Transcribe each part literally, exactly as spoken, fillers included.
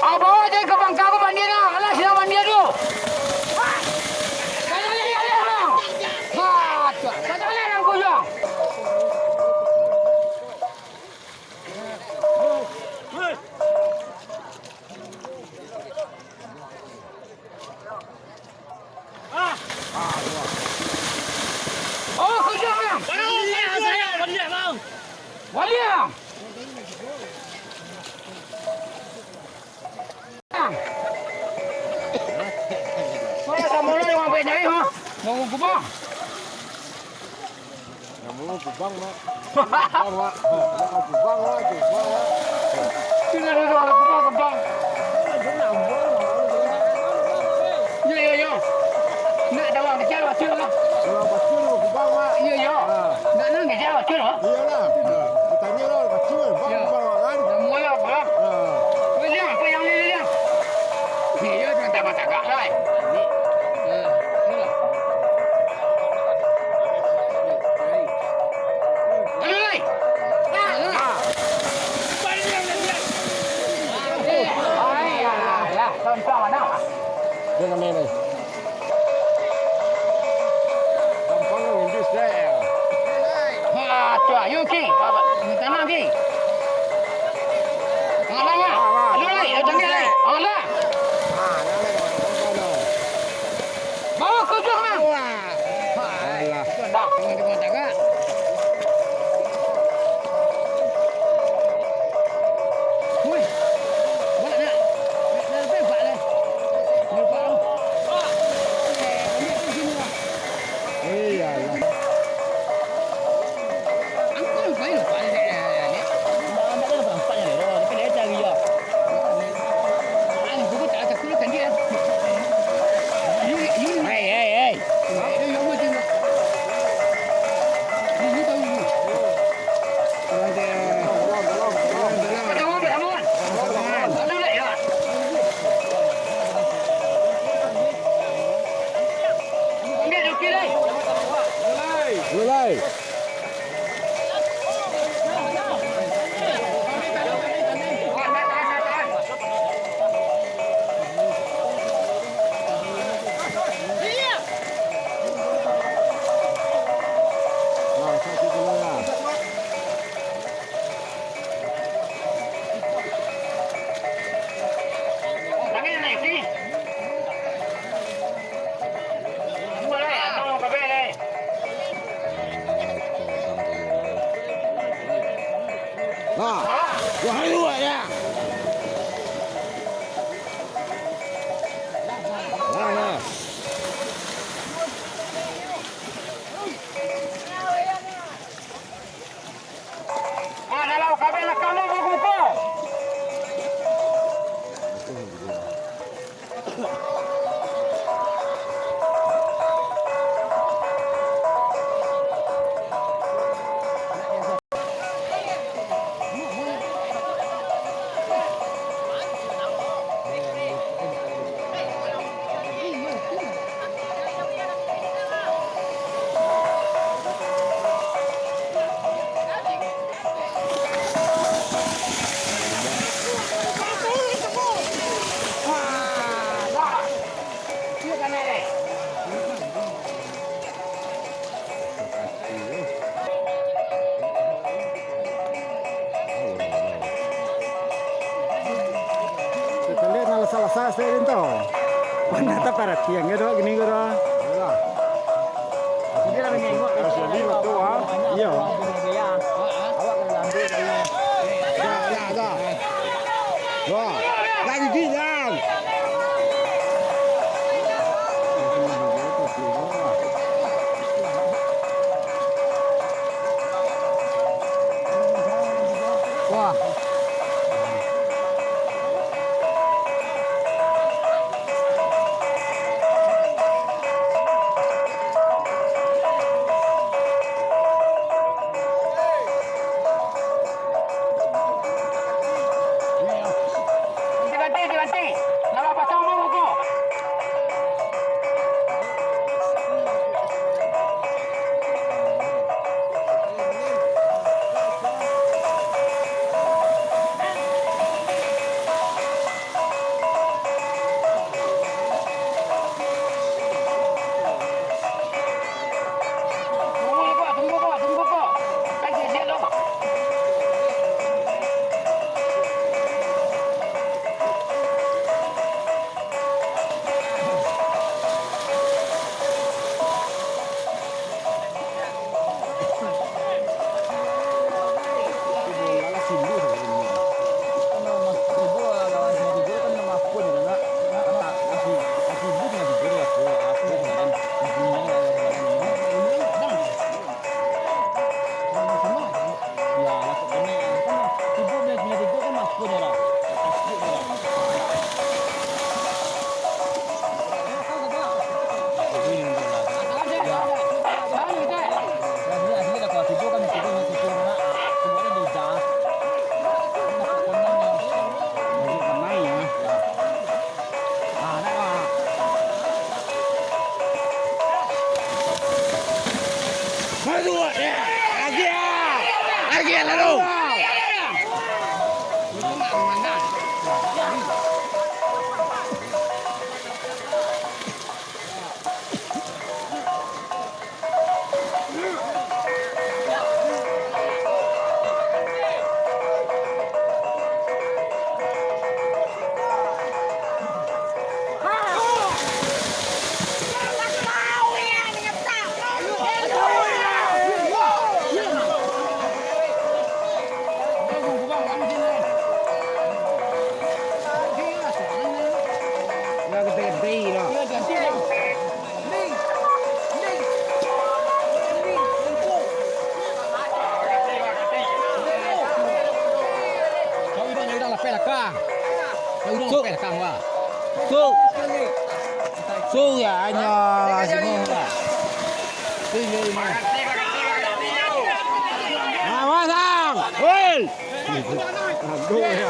Apo je ka bangka ko bandia nah? Alah, sinan bandia tu. Kacalek, kacalek, bang. Ha, tu. Kacalek, bang, kujang. Oh, kujang, bang. Baliak, bang. Baliak, bang. Wah, sama lah yang ambil nyai, ha? Mau kubang. Namonyo kubang, Mak. Kubang, Mak. Kubang, Mak. Kubang, Mak. Iyo, iyo, iyo. Nak dawang kecil, kecil lah. Dawang kecil, kubang, Mak. Iyo, iyo. Ha. Nak nan kecil, kecil lah. Iyolah. Ha. Ditanyo lah, kecil. Bang, iyo. Kubang, Mak, kan? Namonyo kubang. Ha. Liang, apa yang ni, Liang? Iyo, cuma tambah tagak lah. Ini. Ha, iyolah. Bawa ke ujung, Mang. Wah. Alah. Dah, tengok-tengok tagak. Woi. Buat nak. Nak, nak lepas, Pak, lah. Nak lepas, lah. Eh, ambil tu sini, lah. Iyalah. Angkau lupa, lupa, ni, ni, ni. Nampak dia nampak, nampaknya dia, tapi dia cari, ya. Hei, hei, hei. Ha. Wah, luak ya. Wah, wah. Ah, dalam kabin lah kamu buku ko. Kita lihat, nah, lasa-lasa sajo tu. Mana tak paratian ke, dok, gini, ko, dok? Alah. Harus jadi betul, ha? Iyo. Awak kena ambil dari. Dah, dah, dah. Wah, dah gigit, dah. Wah. Dibanting, dibanting. Nama pasang mau ko? Maju, ya. Lagi, ya. Lagi, ya, lalu. Sok. Sok. Sok ya, anyo sini lah. Sini, sini. Nah, masang. Woi. Aduh, ya.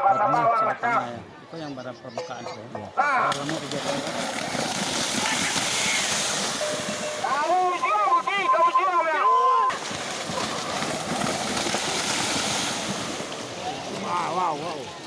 Barangnya silakan aja. Itu yang barang permukaan sih. Iya. Kalau mau kegiatan Wow, wow, wow.